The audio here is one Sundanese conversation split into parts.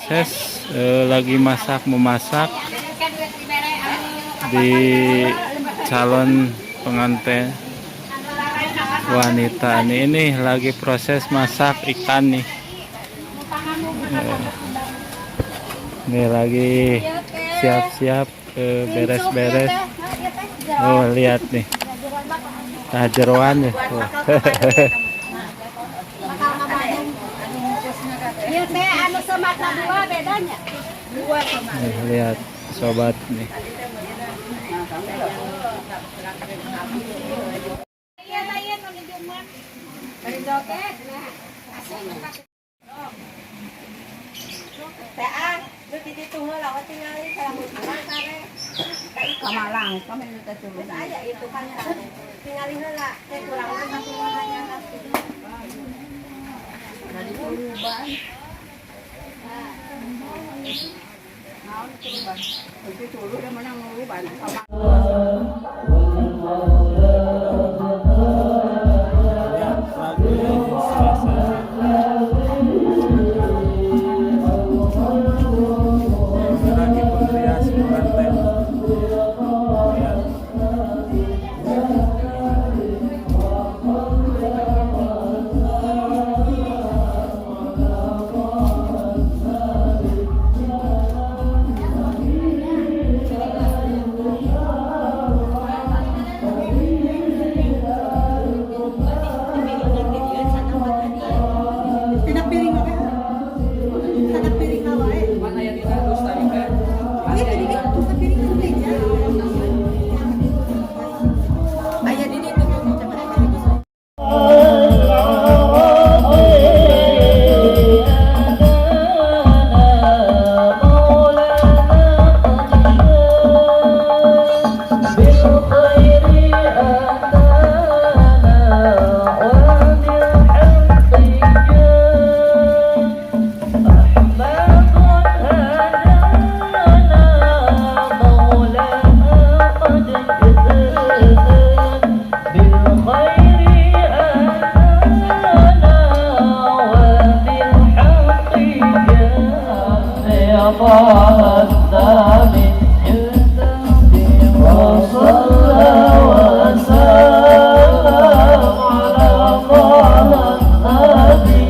Proses lagi masak memasak di calon pengantin wanita nih. Ini lagi proses masak ikan nih. Ini lagi siap-siap beres-beres. Oh, lihat nih. Nah, jeroan ya. Oh. Ieu teh anu semakna dua bedanya. Dua semak. Nih, lihat sobat nih. Iya, iya, nu dijuman. Dari joget. Teh ah, lu di ditu heula we tingali salamun urang sare. Ka Malang, kami teh turun. Aya itu kan tingali heula teh tulangna sakumaha. Dari Tuluban. Naon Tuluban? Itu tulu udah menang Tuluban. Lihat lagi suasana. Ini lagi penghias pengantin. Lihat. Tina piring oke. Tina piring wae. Mana yang dina lestarikan? Ini tadi kan tina piring meja. Aya di ditu tuh. بالخير أتانا وبالحق جاء أحمد هدانا مولانا قد جاء بالخير أتانا وبالحق جاء يا طه النبي وصلى وسلم على طه النبي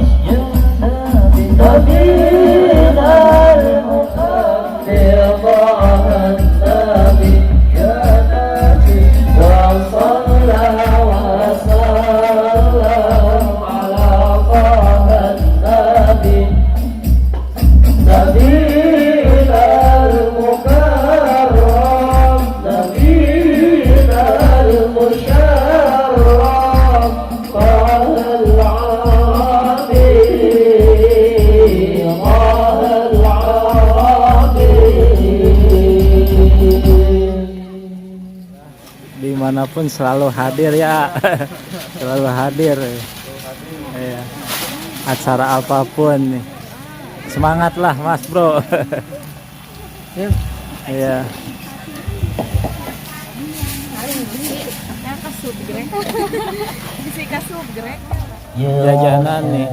نبينا المحمد يا طه النبي يا نبي وصلى وسلم على طه النبي نبينا المكرم نبينا المشرف طه العربي طه العربي. Dimanapun selalu hadir ya, selalu hadir. Iya. Acara apapun nih. Semangatlah, Mas Bro. Iya. Bisi kasubgrek. Jajanan nih.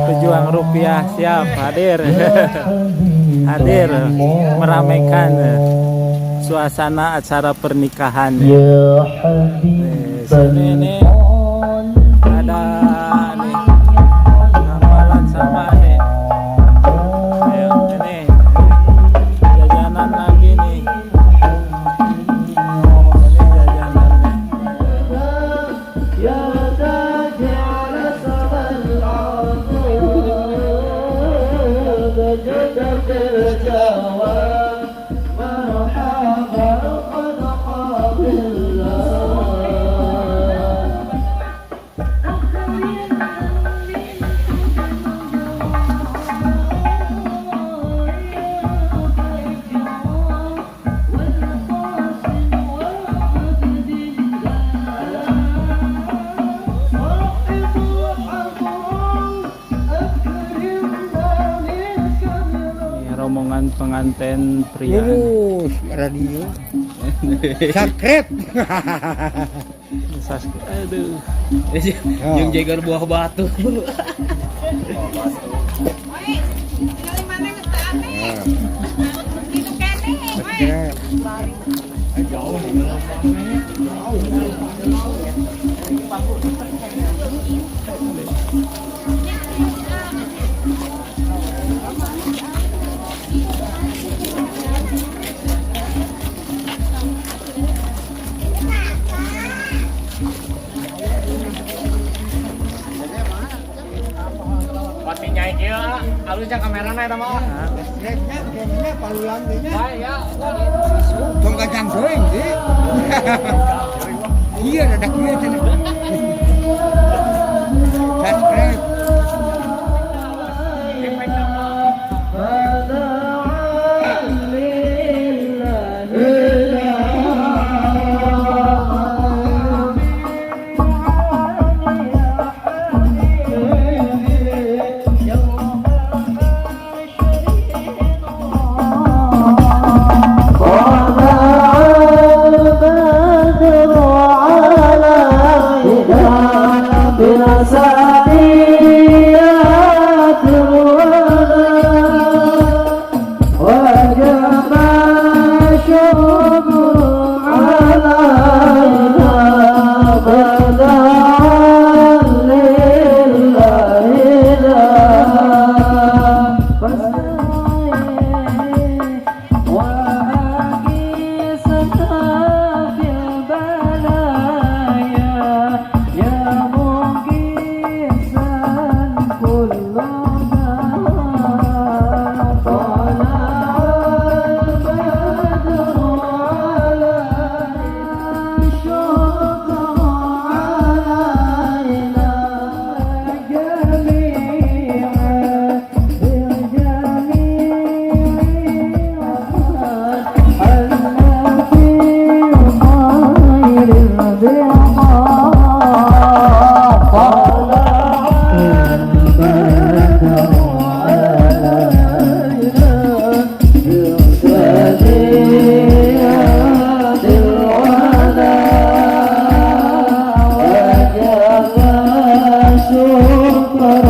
Pejuang rupiah siap hadir. Hadir meramaikan suasana acara pernikahan. يا Nih, حبيب sini nih ada nih gamelan sama nih. Ayo ini jajanan lagi nih. Ini jajanannya. يا تاج على سما العذاب جدت الجواب مرحبا قد قابلنا. Ini rombongan pengantin pria nih. Lurus radio. Subscribe. Aduh. Jeung jeger buah batu. Halusnya kamerana eta mah. Subscribe-nya, kayaknya palulang teh nya. Bae ya. Tong kacang soeng sih. Iya, ada kieu cenah. Subscribe. طلع البدر علينا بنسائيات الوداع وجب الشكر علينا بدعا لله لا وأكيسنا في البلايا يا مقيسا كل طلع البدر علينا الشكر علينا جميعا بجميع في خير البقاع طلع البدر علينا بثنيات الوداع وجب الشكر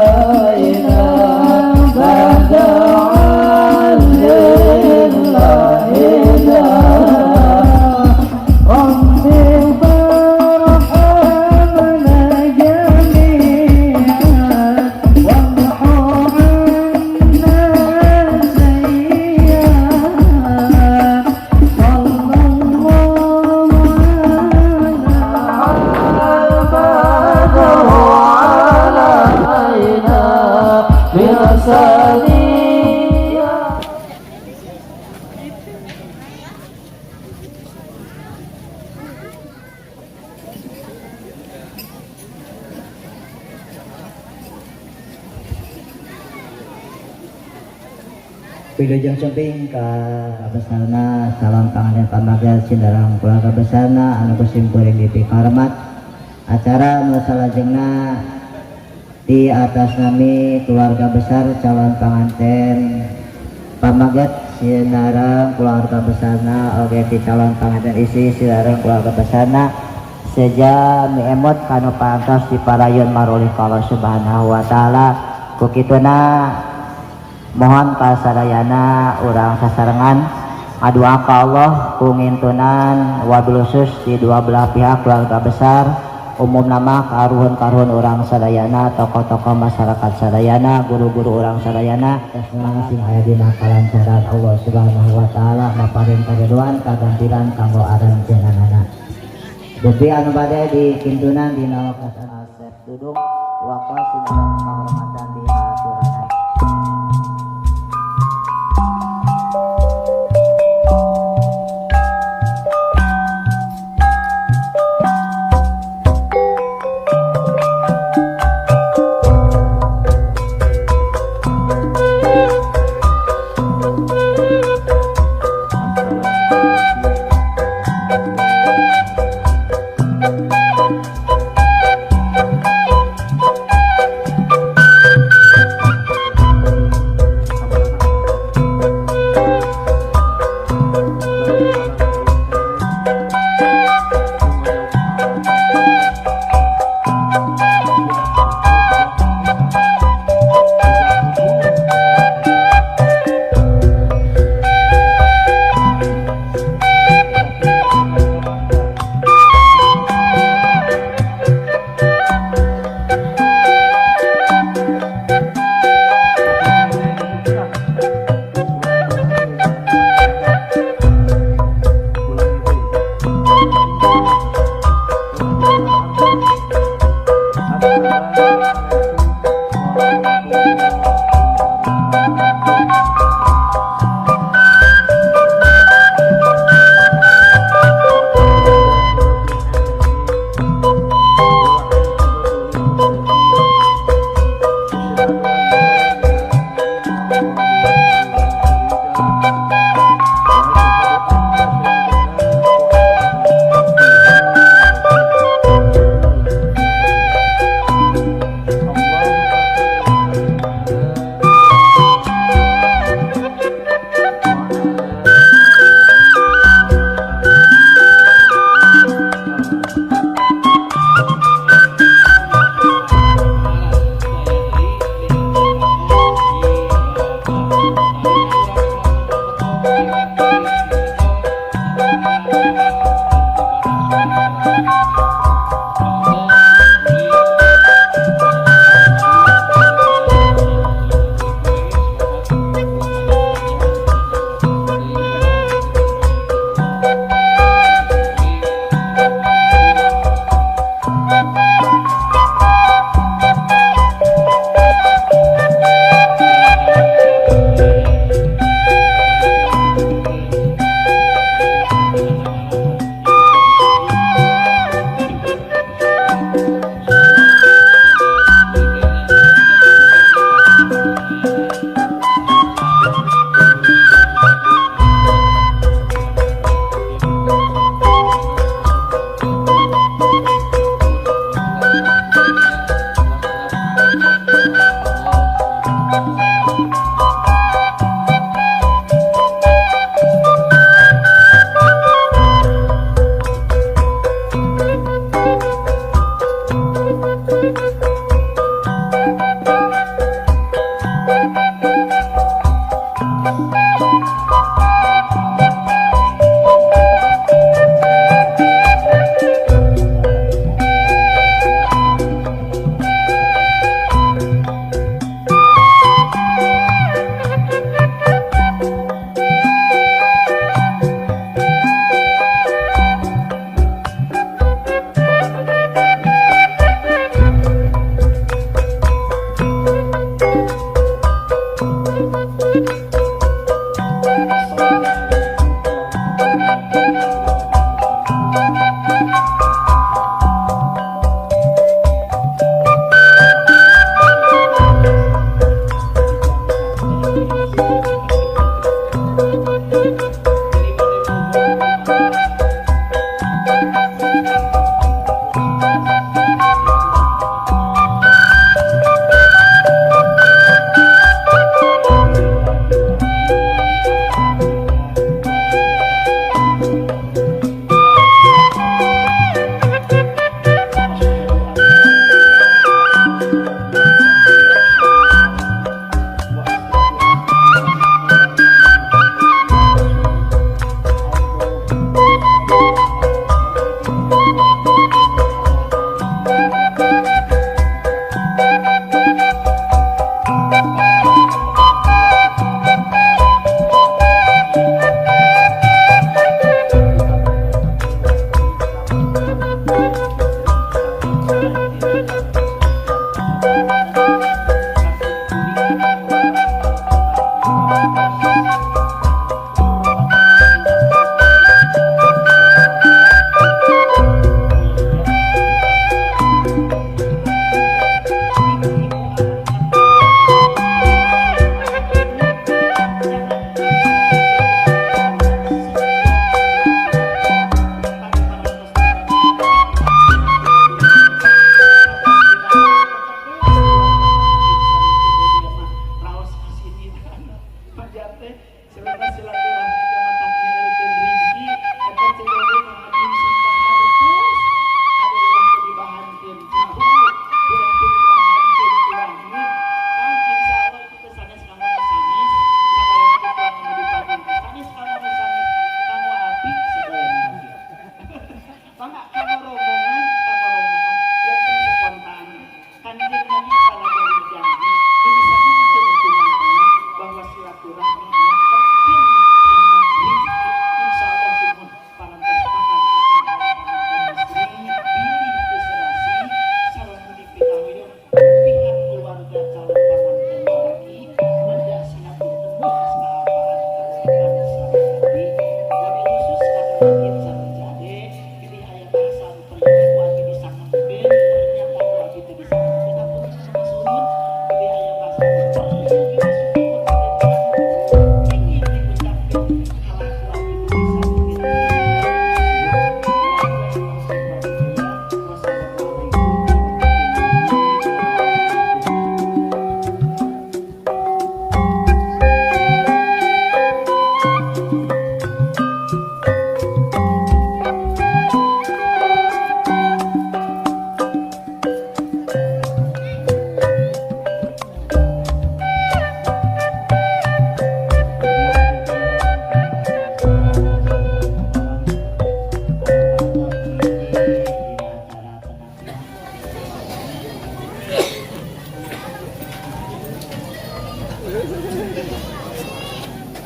علينا بدعا لله رب فارحمنا جميعا وامح عنا السيئات صلى الله على البدر علينا برساليات. Wilujeng sumping ka besarna salam panganten pamaget sinareng keluarga besarna anu ku simkuring dipikahormat. Acara nu salajengna di atas nami keluarga besar calon panganten pamaget sinareng keluarga besarna oge ti calon panganten istri sinareng keluarga besarna seja miemut kanu parantos diparayun marulih ka Allah Subhanahu wa taala. Ku kituna mohon kasadayana urang sasarengan ngadua ka Allah ku ngintunan wabil khusus di dua belah pihak keluarga besar, umum nama karuhun-karuhun urang sadayana, tokoh-tokoh masyarakat sadayana, guru-guru urang sadayana sing aya dina kalancaran Allah Subhanahu wa taala, maparin karidhoan kagampiran kanggo aranjeunana. Dupi anu bade dikintunan dina wakas Asep Dudung wakas sinareng kahormatan dihaturanan.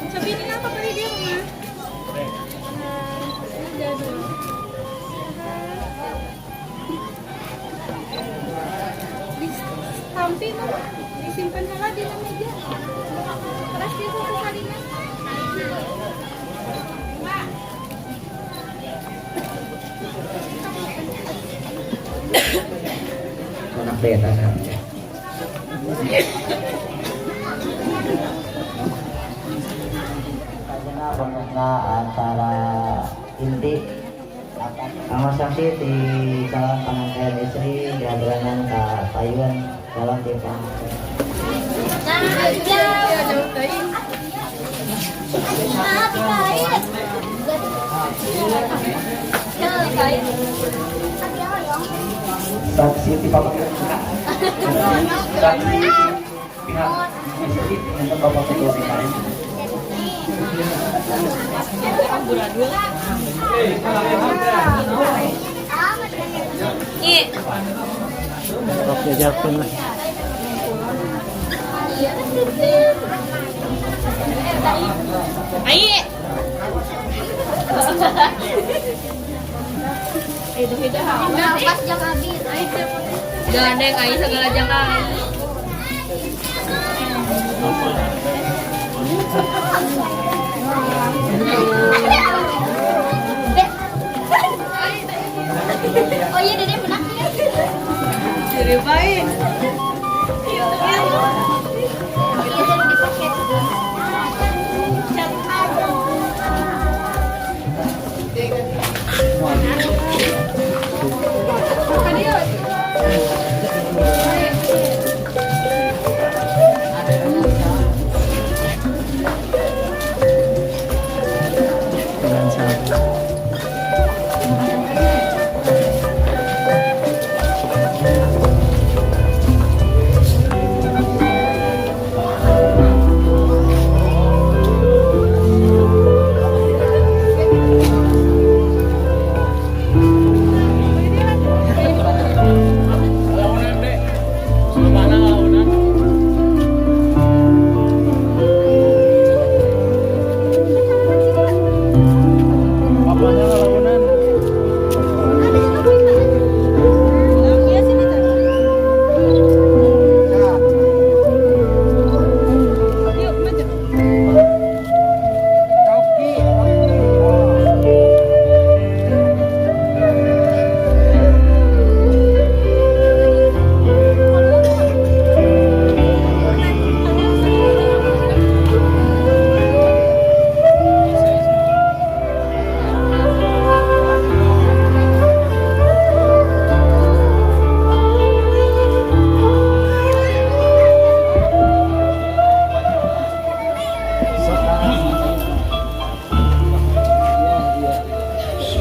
Sabihin nila pa pala dia mama. Sampai mama, disimpan saja di dalam meja. Terus dia sesalinya. Anak teh tanah. Acara inti kanggo saksi di calon pengantin istri diabranan ka payun calon di pengantin. Saksi di bapak, saksi pihak istri untuk bapak ketua BKM. Sok jajakeun lah. Ai. Pas jang habis. Gandeng ai segala jang ai. Oh iya, Dede menang. Jadi baik. Iya, jadi dipakai. Dengan sabar.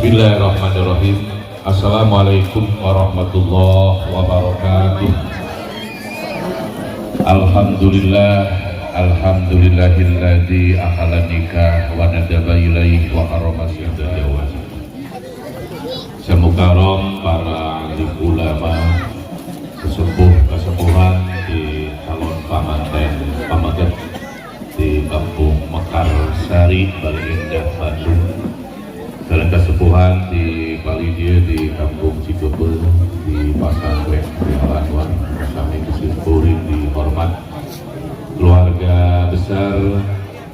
Bismillahirrahmanirrahim. Assalamualaikum warahmatullahi wabarakatuh. Alhamdulillah, alhamdulillahilladzi ahala nikah wa nadaba ilaihi wa harrama jawaz. Semukarom para alim ulama, kesepuh-kesepuhan di calon pamanten pameget di Kampung Mekarsari, Bali Indah, Bandung. Dalam kesepuhan di Bali dia di Kampung Cibebel di Pasar Grek di Alanwan kami kesimpulan dihormat keluarga besar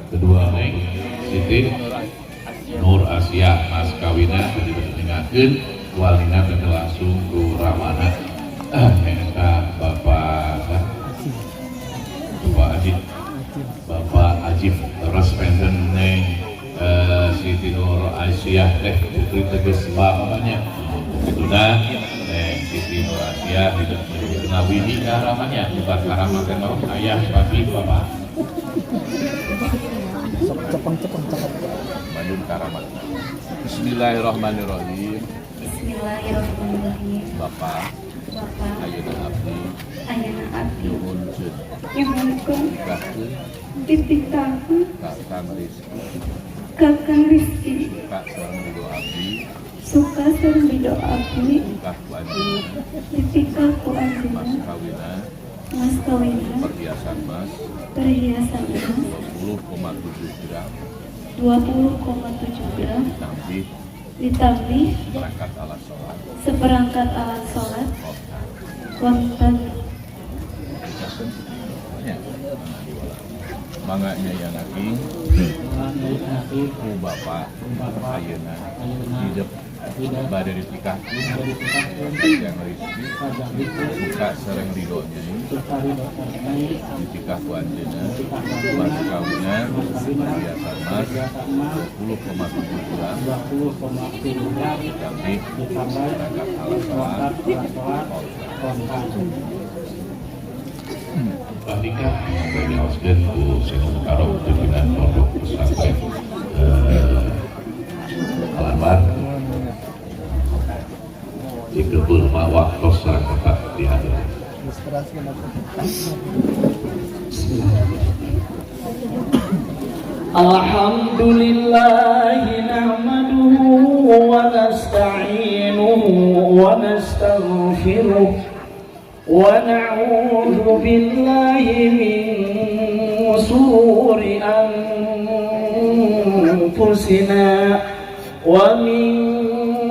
kedua Neng Siti Nur Asia mas kawina diperkenalkan walina dan langsung ke Ramana eta Bapak Bapak Ajib Bapak Ajib terus penten Neng Siti Nur Aisyah teh putri tegas bapaknya itulah Neng Siti Nur Aisyah tidak ngawini karamanya bukan karamat ayah papi bapak Cepeng cepeng cepeng. Bandung Karamat. Bismillahirrahmanirrahim. Bismillahirrahmanirrahim. Bapak, Bapak, ayeuna abdi ayana abdi nyuhunkeun nyuhunkeun nikahkeun dititahkeun ka Kang Rizky ka Kang Rizky suka sareng ridho abdi suka sareng ridho abdi nikah ku anjeunna ditikah ku mas anjeunna kawina Mas kawinna perhiasan emas perhiasan emas 20,7 gram 20,7 gram ditambih ditambih perangkat alat sholat seperangkat alat sholat kontan. Kontan. Ya. Mangga Nyai Anaki ku bapak ayeuna hidep bade ditikahkeun yang Rizky suka sareng ridho Nyai ditikah ku anjeunna mas kawinna perhiasan emas 20,7 gram ditambih perangkat alat sholat kontan. Nikah dioskeun ku Syekh Mukarram pimpinan pondok pesantren Al Anwar dikebeul mah waktos sareng tempat diatur. الحمد لله نحمده ونستعينه ونستغفره ونعوذ بالله من شرور أنفسنا ومن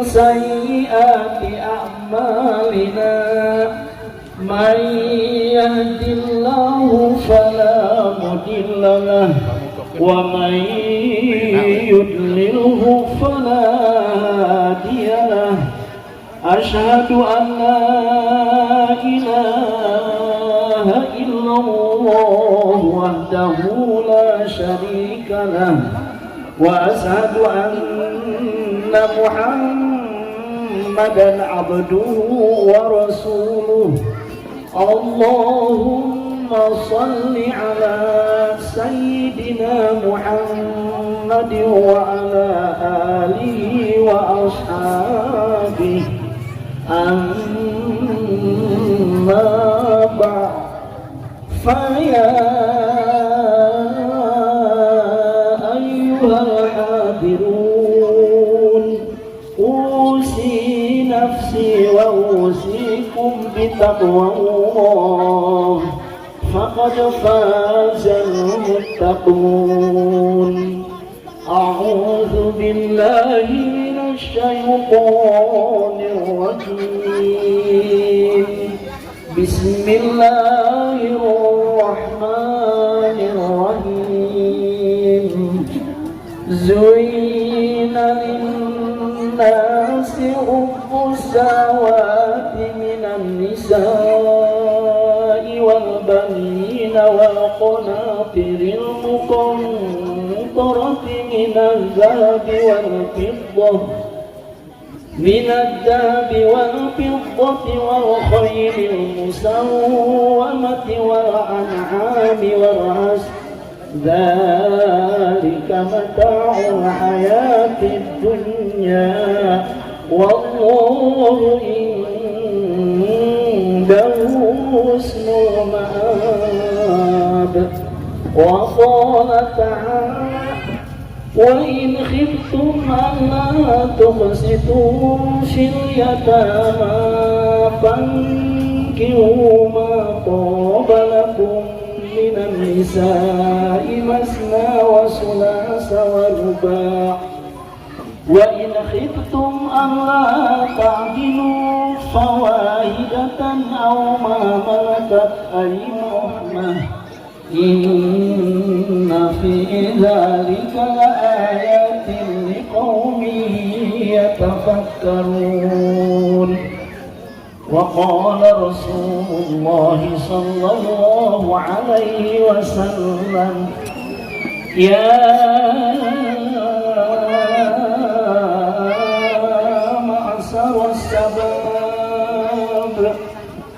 سيئات أعمالنا. من يهد الله فلا مضل له ومن يضلله فلا هادي له. أشهد أن لا إله إلا الله وحده لا شريك له وأشهد أن محمدا عبده ورسوله. اللهم صل على سيدنا محمد وعلى آله وأصحابه. أما بعد، فيا أيها الحاضرون، أوصي نفسي وأوصيكم بتقوى الله، فقد فاز المتقون. أعوذ بالله من الشيطان الرجيم. بسم الله الرحمن الرحيم. زين للناس حب الشهوات من النساء والبنين والقناطر المقنطرة من الذهب والفضة والخيل المسومة والأنعام والحرث، ذلك متاع الحياة الدنيا، والله عنده حسن المآب. وقال تعالى: وإن خفتم ألا تقسطوا في اليتامى فانكحوا ما طاب لكم من النساء مثنى وثلاث ورباع. وإن خفتم ألا تعدلوا فواحدة أو ما ملكت أيمانكم، إن في ذلك لآيات لقوم يتفكرون. وقال رسول الله صلى الله عليه وسلم: يا معشر الشباب،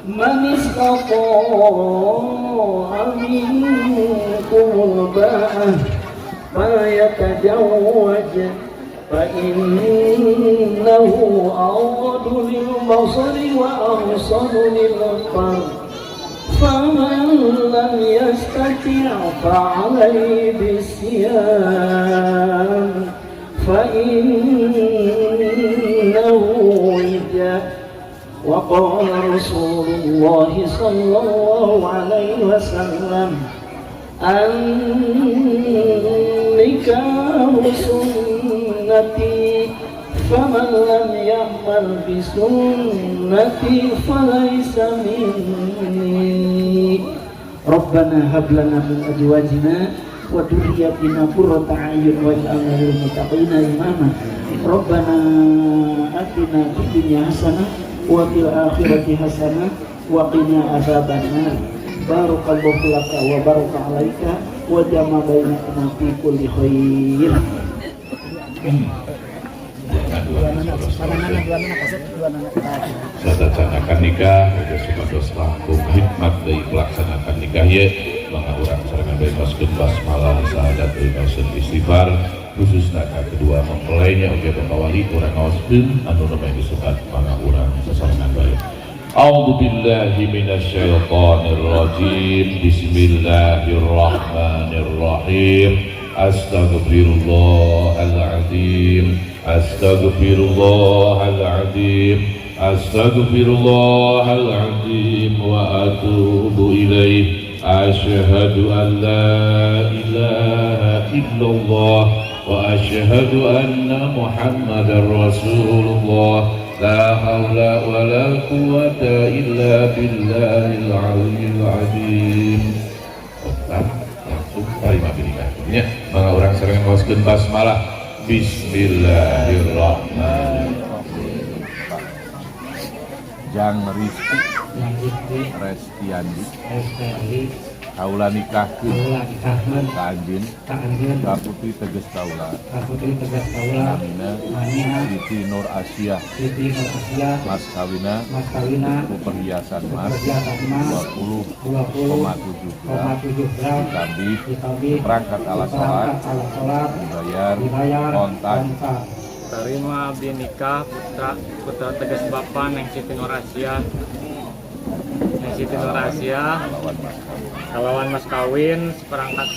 من استطاع منكم الباءة فليتزوج، فإنه أغض للبصر وأحصن للفرج، فمن لم يستطع فعليه بالصيام، فإنه وجاء. وقال رسول الله صلى الله عليه وسلم النكاح سنتي فمن لم يعمل بسنتي فليس مني. ربنا هب لنا من أزواجنا وذرياتنا قرة أعين واجعلنا للمتقين إماما. ربنا آتنا في الدنيا حسنة وفي الآخرة حسنة وقنا عذاب النار. بارك الله لك وبارك عليك وجمع بينكما في كل خير. Satacanakan nikah udah supados langkung hikmat dari melaksanakan nikah ye, maka urang sarengan bae maoskeun basmalah, sahadat, deui maoskeun istighfar, khususna ka kedua mempelainya oge bapak wali. Urang ngaoskeun anu namanya disebat, mangga urang sasarengan bae. أعوذ بالله من الشيطان الرجيم. بسم الله الرحمن الرحيم. أستغفر الله العظيم، أستغفر الله العظيم، أستغفر الله العظيم وأتوب إليه. أشهد أن لا إله إلا الله وأشهد أن محمدا رسول الله. لا حول ولا قوة إلا بالله العلي العظيم. Tetap langsung terima nikah nya. Mangga urang sareng ngaoskeun basmalah. Bismillahirrahmanirrahim. Jang Rizky Restiandi, kaula nikahkeun ka anjeun, ka putri teges kaula, namina Siti Nur Asia, mas kawina ku perhiasan emas 20,7 gram ditambih perangkat alat sholat, dibayar kontan. Terima abdi nikah putra putra teges bapak Neng Siti Nur Asia, Neng Siti Nur Asia, lawan mas kawin. Kalawan mas kawin seperangkat,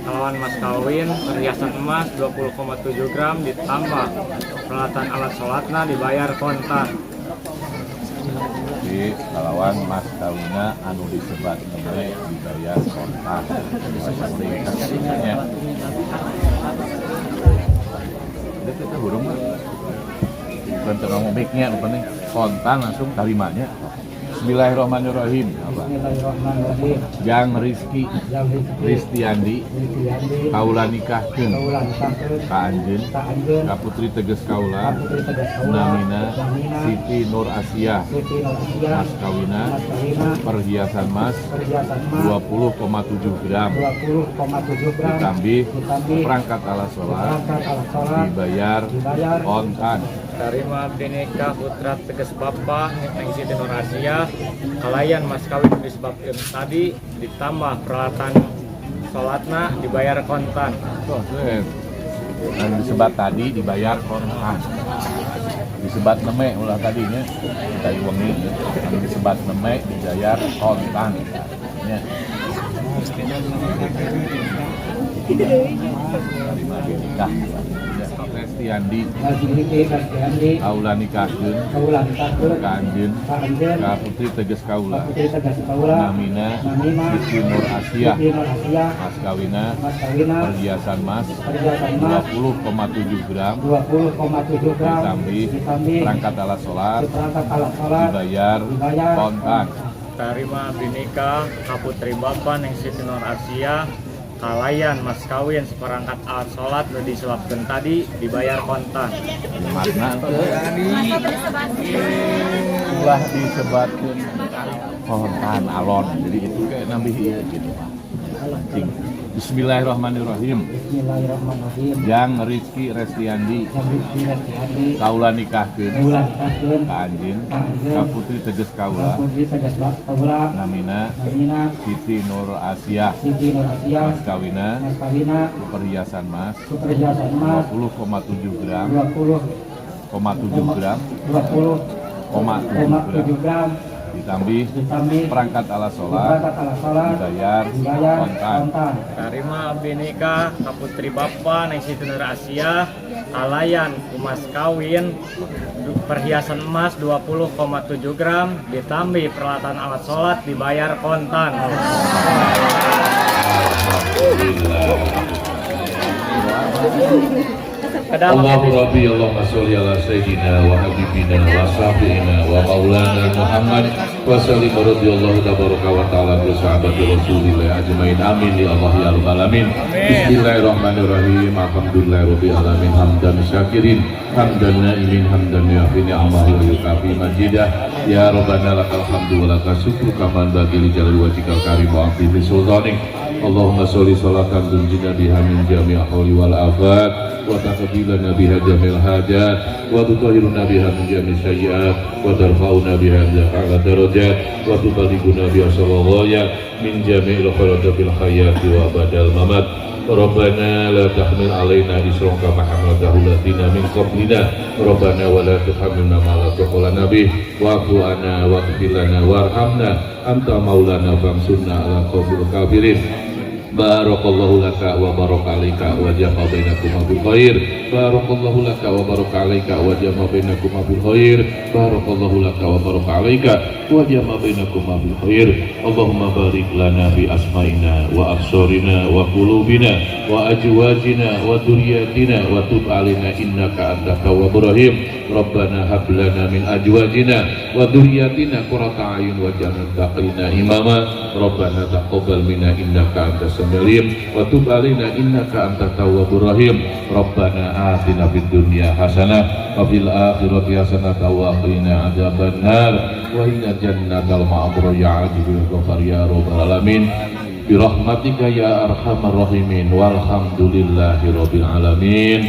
kalawan mas kawin perhiasan emas 20,7 gram ditambah peralatan alat sholatna dibayar kontan. Di kalawan mas kawina anu disebat nembe dibayar kontan. Nya. Itu teh hurung mah. Bukan teu ngomong mic-nya, nu penting kontan langsung tarimanya. Bismillahirrahmanirrahim. Apa? Bismillahirrahmanirrahim. Jang Rizky Jang Rizky Ristiandi, Ristiandi, kaula nikahkeun kaula nikahkeun ka anjeun, ka anjeun, ka putri teges kaula, ka putri teges kaula, namina namina Siti Nur Asia, Siti Nur Asia, mas kawina mas kawina perhiasan emas perhiasan emas 20,7 gram 20,7 gram ditambih ditambih perangkat alat sholat, perangkat alat sholat, dibayar dibayar kontan. Terima abdi nikah putra teges bapak Neng Siti Nur Asia kalayan mas kawin disebabkan tadi ditambah peralatan sholatna dibayar kontan. Tuh, tuh. Anu disebat tadi dibayar kontan. Disebat neme ulah tadinya tadi wengi, anu disebat neme dibayar kontan. Nya. Terima abdi nikah. Restiandi, Rizky Ristiandi, kaula nikahkeun kaula nikahkeun ka anjeun, ka anjeun, ka putri teges kaula, ka putri teges kaula, namina namina Siti Nur Asia, Siti Nur Asia, mas kawina mas kawina perhiasan emas perhiasan emas 20,7 gram 20,7 gram ditambih ditambih perangkat alat sholat, perangkat alat sholat, dibayar dibayar kontan. Terima abdi nikah ka putri bapak Neng Siti Nur Asia kalayan mas kawin seperangkat alat sholat nu disebabkan tadi dibayar kontan. Makna ulah disebatkeun kontan alon, jadi itu kayak nambih ieu gitu Pak. Cing. Bismillahirrahmanirrahim. Bismillahirrahmanirrahim. Jang Rizky Restiandi, Jang Rizky Restiandi, kaula nikahkeun kaula nikahkeun ka anjeun, ka anjeun, ka putri teges ka kaula, putri teges kaula, namina namina Siti Nur Asia, Siti Nur Asia, mas kawina mas kawina perhiasan emas perhiasan emas 20,7 gram 20,7 gram 20,7 gram ditambih ditambih perangkat alat sholat, perangkat alat sholat, dibayar dibayar kontan. Kontan. Terima abdi nikah ka putri bapak Neng Siti Nur Asia kalayan mas kawin Perhiasan emas 20,7 gram ditambah peralatan alat sholat dibayar kontan. Alhamdulillah. Kedah Allahu Rabbi, Allahumma sholli ala sayyidina wa habibina wa syafi'ina wa maulana Muhammad wa sallim, radhiyallahu tabaraka wa ta'ala bi sahabati Rasulillah ajmain. Amin ya Allah ya rabbal alamin. Bismillahirrahmanirrahim. Alhamdulillahirabbil alamin, hamdan syakirin, hamdan naimin, hamdan yuafi ni'amahu wa yukafi majidah. Ya rabbana lakal hamdu wa lakal syukru kama yanbaghi li jalali wajhikal karim wa azimi sultanik. Allahumma sholli sholatan tunjina biha min jami'il ahwali wal afat, wa taqbilana biha jami'il hajat, wa tutahhiruna biha min jami'is sayyiat, wa tarfa'una biha a'la darajat, wa tuballighuna biha ghayat min jami'il khairati fil hayati wa badal mamat. Rabbana la tahmil alaina isran kama hamaltahu alladziina min qablina. Rabbana wa la tuhammilna ma la taqa lana bih, wa'fu 'anna waghfir lana warhamna, anta maulana fansurna 'alal qawmil kafirin. Barakallahu laka wa baraka alaika wa jama'a bainakuma bil khair. Barakallahu laka wa baraka alaika wa jama'a bainakuma bil khair. Barakallahu laka wa baraka alaika wa jama'a bainakuma bil khair. Allahumma barik lana fi asma'ina wa absarina wa qulubina wa azwajina wa dzurriyyatina wa tub alaina innaka antat tawwabur rahim. Rabbana hab lana min azwajina wa dzurriyyatina qurrata a'yun waj'alna lil muttaqina imama. Rabbana taqabbal minna innaka antas samiul alim wa tub alaina innaka antat tawwabur rahim. Rabbana atina fid dunya hasanah wa fil akhirati hasanah wa qina adzabannar wa inna jannatal ma'mur ya ajibul ghafar ya rabbal alamin bi rahmatika ya arhamar rahimin, walhamdulillahi rabbil alamin.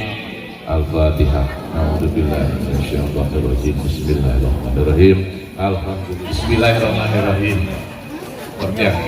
Al-Fatihah. A'udzubillahi minasyaitonir rajim. Bismillahirrahmanirrahim. Alhamdulillah. Bismillahirrahmanirrahim. Ortiang.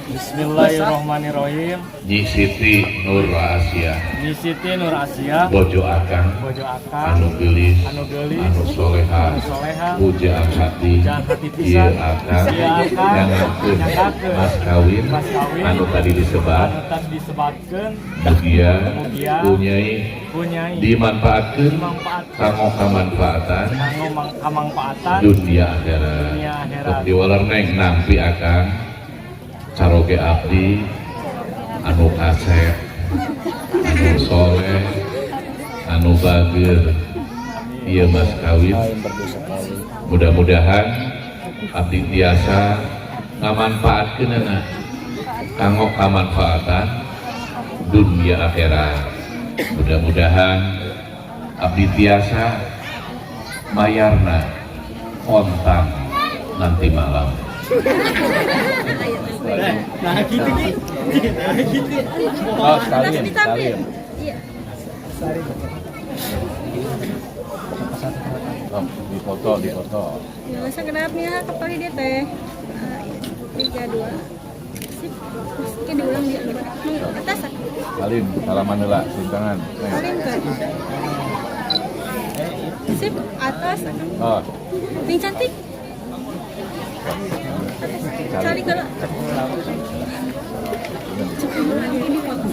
Bismillahirrahmanirrahim. Nyi Siti Nur Asia. Nyi Siti Nur Asia. Bojo akang. Bojo akang. Anu geulis. Anu geulis. Anu soleha. Anu soleha. Pujaan hati. Pujaan hati pisan. Ieu akang. Ieu akang. Nyanggakeun. Nyanggakeun. Mas kawin. Mas kawin. Anu tadi disebat. Anu tadi disebatkeun. Mugia. Mugia. Punyai. Punyai. Dimanfaatkeun. Dimanfaatkeun. Kanggo kamanfaatan. Kanggo kamangfaatan. Dunia akhirat. Dunia akhirat. Tok diwaler, Neng, nampi akang caroge abdi anu kasep, anu soleh, anu bageur, ieu mas kawin. Mudah-mudahan abdi tiasa ngamanfaatkeunana kanggo kamanfaatan dunia akhirat. Mudah-mudahan abdi tiasa mayarna kontan nanti malam. Nah, gitu gitu. Nah, gitu. Oh, sekalian, sekalian. Iya. Oh, di foto, di foto. Ya, sakedap nya kepali dia teh. Ah, iya. Tiga dua. Sip. Terus ke diulang dia lupa. Atas. Salim, salaman heula, cium tangan. Neng. Salim kan. Sip, atas. Oh, Yang cantik. Atas. Cari kalau. Ini foto.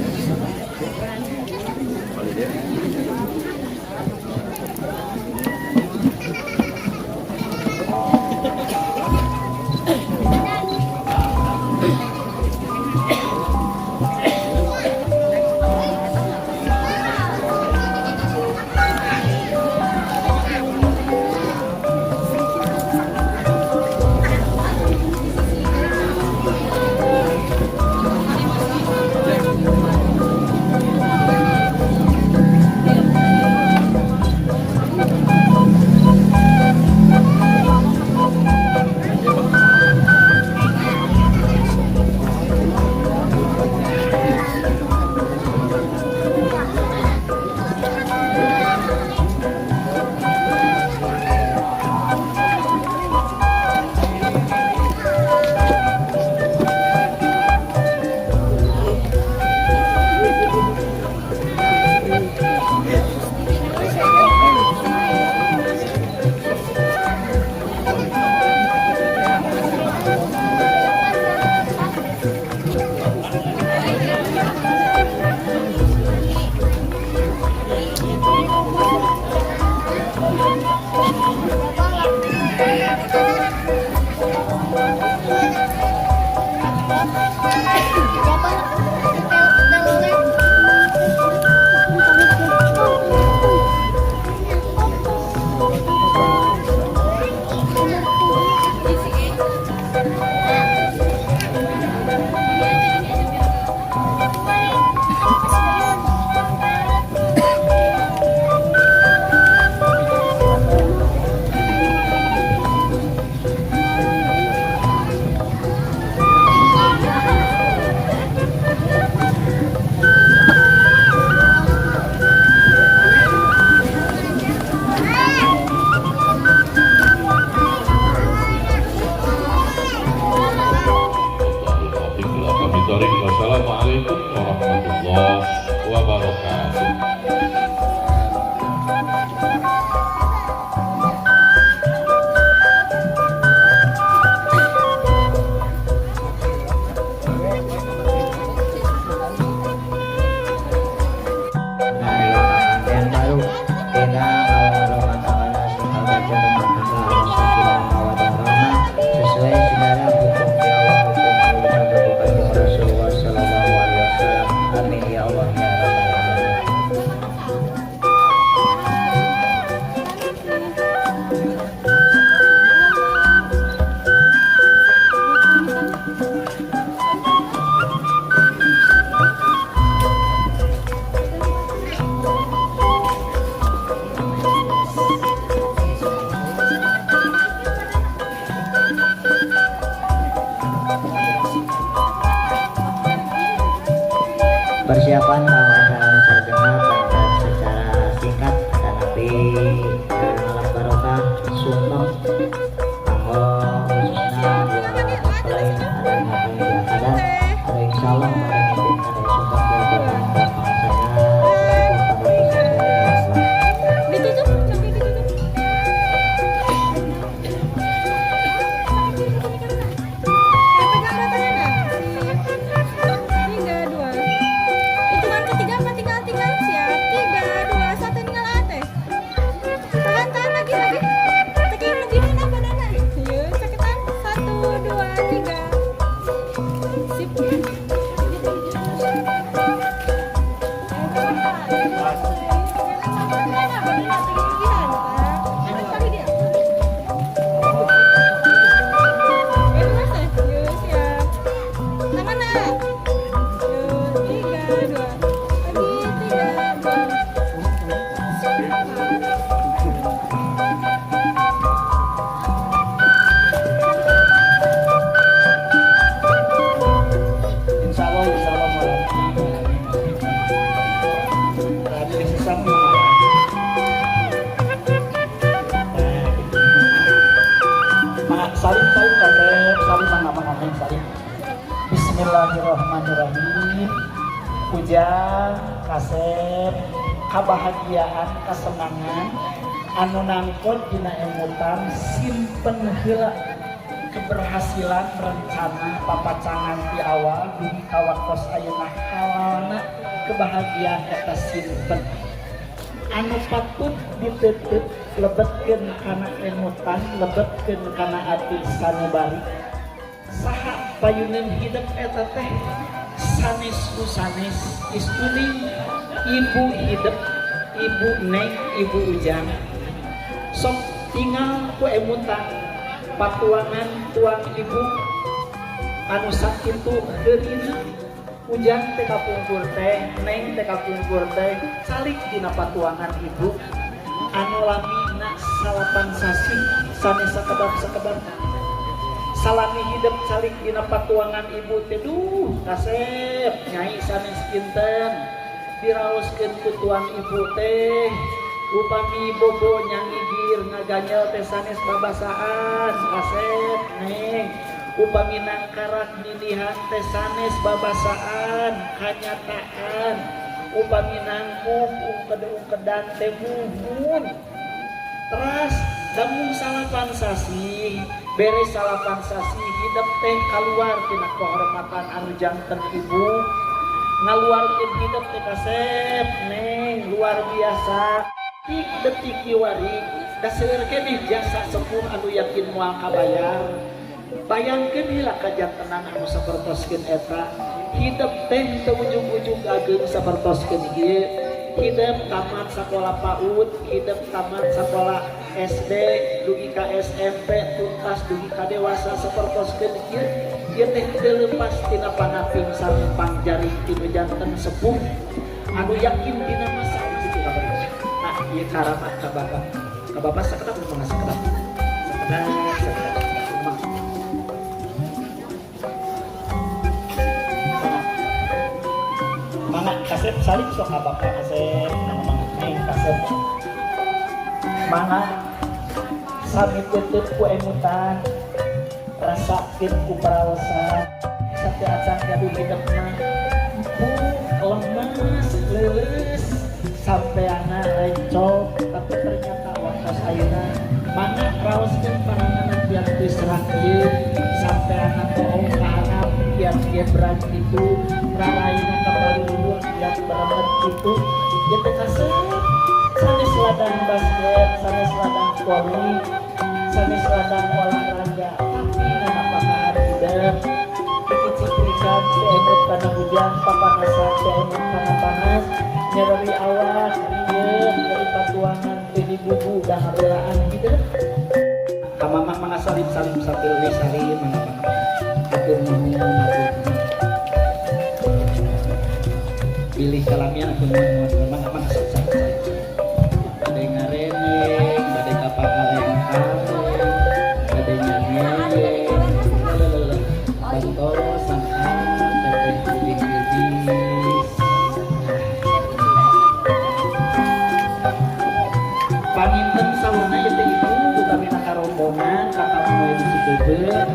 Wassalamualaikum warahmatullahi wabarakatuh. Yang baru dina rumah tangga rumah tangga sakinah mawaddah warahmah sesuai sejarah hukum Allah hukum hukum Rasulullah sallallahu alaihi wasallam. Amin ya Allah ya rabbal alamin. Persiapan bahwa acara sarjana berangkat secara singkat tetapi alam barokah sumpah kanggo khususnya dua mempelai ada mempelai di akadar ada insya Allah pada mimpin ada sumpah di akadar saya pada peserta. Ditutup, sampai ditutup. Pegang tangannya. 3, 2. Hitungan ketiga apa tinggal tinggal siap. 3, 2, 1 tinggal ate. Tahan, tahan lagi lagi. Tekan lebihan apa dana? Yuk, sakitan. 1, 2, 3. Sip. Insya Allah, insya Allah malam. Tadi sesam Mangga salim salim kasep salim mangga mangga neng salim. Bismillahirrahmanirrahim. Ujang kasep kabahagiaan kesenangan anu nangkot dina emutan simpen heula keberhasilan rencana papacangan di awal dugi ka waktos ayeuna halalna kebahagiaan eta simpen anu patut ditutup lebetkeun kana emutan lebetkeun kana ati sanubari saha payuneun hidup eta teh sanes ku sanes istuning ibu hidup ibu neng ibu ujang sok tinggal ku emutan patuangan tuang ibu anu sakitu heurina ujang teh kapungkur teh neng teh kapungkur teh calik dina patuangan ibu anu lamina 9 sasih sanes sakedap-sakedap salami hidup calik dina patuangan ibu teh duh kasep nyai sanes kinten diraoskeun ku tuang ibu teh upami bobo nyangigir ngaganyel teh sanes babasaan kasep neng upami nangkarak nindihan teh sanes babasaan kanyataan upami nangkuk ungked-ungkedan teh muhun teras damung 9 sasih beres 9 sasih hidup teh kaluar tina kehormatan anu janten ibu ngaluarkeun hidup teh kasep neng luar biasa detik kiwari daseur keneh jasa sepuh anu yakin moal kabayar bayangkeun heula kajantenan anu sapertoskeun eta hidup teh teu ujug-ujug ageung sapertoskeun ieu hidup tamat sakola PAUD hidup tamat sakola SD dugi ka SMP tuntas dugi ka dewasa sapertoskeun ieu ieu teh teu leupas tina pangaping sareng pangjaring tinu janten sepuh anu yakin dina masa kitu kabar. Nah, ieu karamat ka bapak. Ka bapak sakedap mangga sakedap. Sakedap, sakedap. Mangga. Mangga kasep salim sok ka bapak kasep mangga neng kasep. Mangga sami tutup ku emutan rasakeun ku paraosan sateuacan gaduh hidupna Sampeana lencok, tapi ternyata waktu ayeuna mangga raoskeun pananganan tiap diserah ieu sampeana toong kahanap tiap gebran itu raraina ka palilulun tiap beremet itu ieu teh kasep sanes ladang basket, sanes ladang voli, sanes ladang olahraga, tapi nanapakaan hidup. Kiciprikan teu emut kana hujan, papanasan teu emut kana panas, nyereri awak rieut dari patuangan teu dibubu da ngabelaan hidup. Ka mamah mangga salim, salim sambil we salim, mangga, mangga. Hatur nuhun, hatur nuhun. Bilih kalamian, hatur nuhun, mangga, mangga, salim, salim, salim. Bade ngareneng, bade ka Pangalengkaleng, bade nyangeyeng, lelelele. Bantosan teteh bilih geulis. Panginten saurna ieu teh ibu utamina karombongan ka kampung di Cibeber.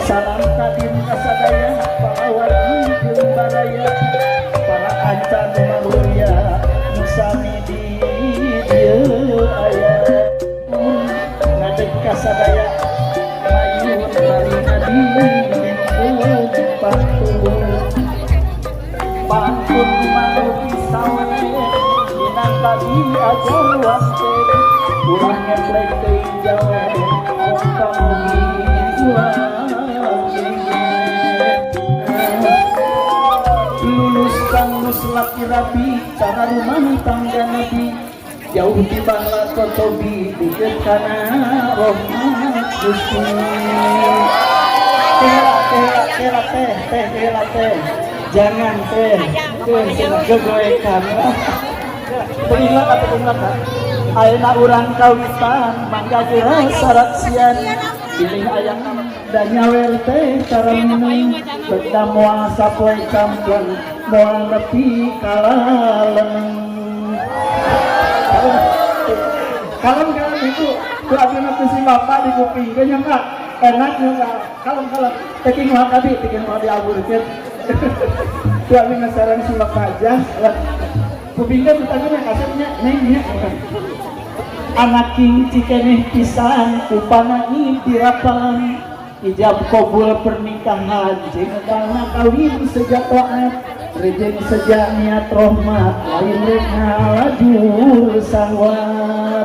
Salam kadim kasadaya para wargi jeung baraya para kanca nu maruya nu sami di dieu aya ngadeg kasadaya mayun bari ngadiminkeun pantun pantun marupi sawe minangka diajar wante urang ngeplek teuing jawe muga mugi ulah lulus kang laki rapi cara rumah tangga nabi jauh di bangla kotobi deket kana rahmat Gusti. Teh teh teh teh teh teh teh jangan teh teh cenah gegoekan teuing lah atuh lah. Ayeuna urang kawitan mangga geura saraksian pilih aya dan nyawer teh cara minum beda moal sapoe campleng moal nepi kalaleneng. Kalem kalem itu ku abdi mah si bapak di kuping nya Pak, enak nya Pak, kalem kalem teking mah abi teking mah diaburkeun ku abdi mah sareng si bapak aja kupingkeun tutangna kasepnya neng nya. Anak king cikeneh pisan upana tirapan ijab kabul pernikahan jeung kana kawin sejak taat rejeng sejak niat rahmat lain rek ngalajur sahwat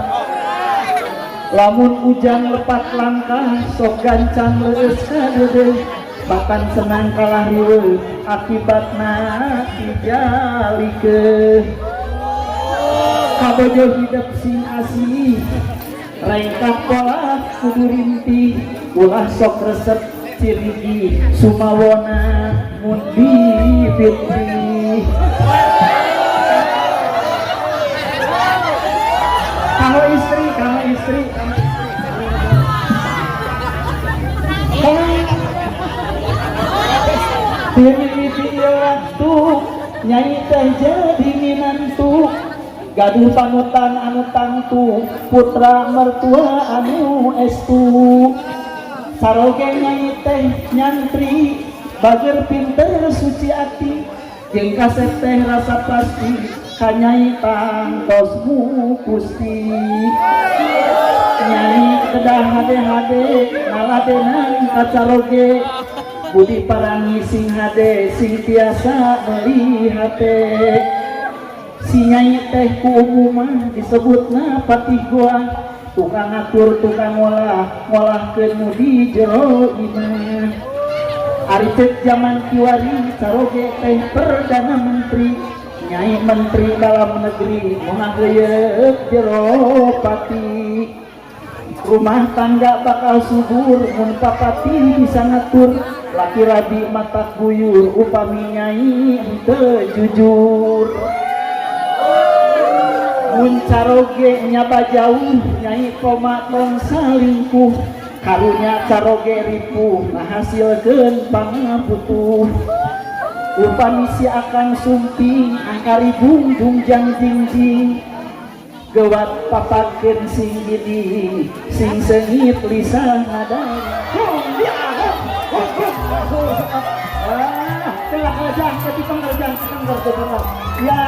lamun ujang lepat langkah sok gancang leueus kadeudeuh bahkan senang kalah riweuh akibatna dijalikeun kabojo hidup sing asih rengkak pola kudu rintih ulah sok resep cirigi sumawona mun dipintih. Kalau istri, kalau istri, kalau waktu nyai teh jadi minantu gaduh panutan anu tangtu putra mertua anu estu saroge nyai teh nyantri bager pinter suci ati jeung kasep teh rasa pasti ka nyai tangtos Gusti. Nyai kedah hade-hade ngaladenan ka caroge budi parangi sing hade sing tiasa meuli hate. Si nyai teh ku umumah disebutna patih goa Tukang ngatur tukang ngolah ngolahkeun nu di jero imah. Ari ceuk zaman kiwari caroge teh perdana menteri, nyai menteri dalam negeri nu ngageuyeuk jero pati. Rumah tangga bakal subur mun papati bisa ngatur, laki rabi mata guyur upami nyai henteu jujur. Mun caroge nyaba jauh nyai koma tong salingkuh, karunya caroge ripuh ngahasilkeun pangabutuh. Upami si akang sumping angkari bungjung jang jingjing, gewat papakeun sing gidi sing seungit lisah ngadang. Ya,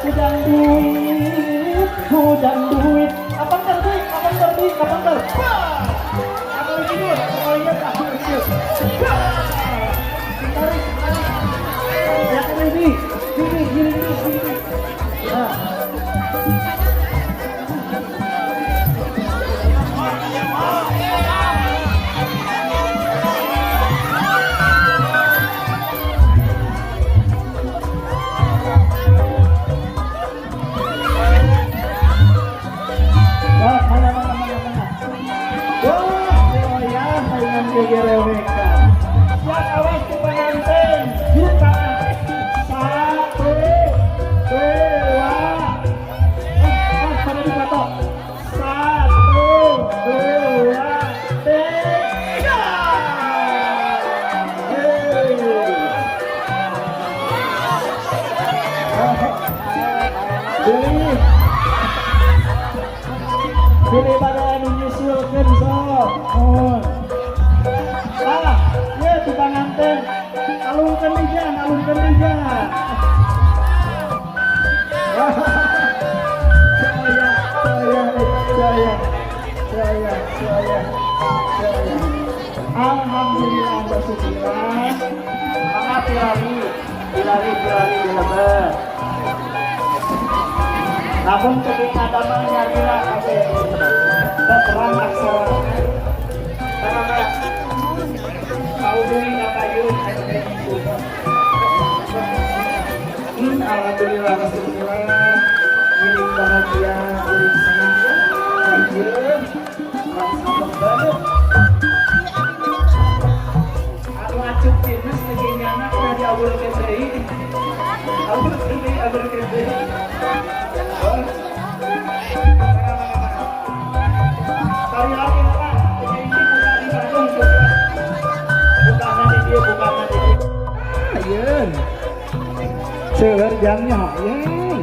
hudang duit, hudang duit. Kapan duit? Kapan duit? Kapan duit? Apa tidur? Oh iya, tak tidur. Tarik, tarik. Ya, ini, ini, ini, ini. Ya. Siap, awas ke pengantin juta 1 2 pada di foto 1 2 3. Pilih pilih pada anu nyusulkeun sok. Ah, ya tukang nganten, alungkeun lijan, alungkeun lijan. Saya, saya, saya, saya, saya, saya. Alhamdulillah bersyukurlah. Maka pilari, pilari, pilari dilebet. Namun ketika damang nyarila kabeh, dan terang aksara. Alhamdulillah, alhamdulillah, milik bahagia, milik senang, ya, banget. Aku acup minus lagi anak dari abur kedai, abur kedai, abur kedai. Kali lagi pak, ini buka di Bandung, buka nanti dia, buka nanti dia. Ayen. Seueur jamnya, yeay.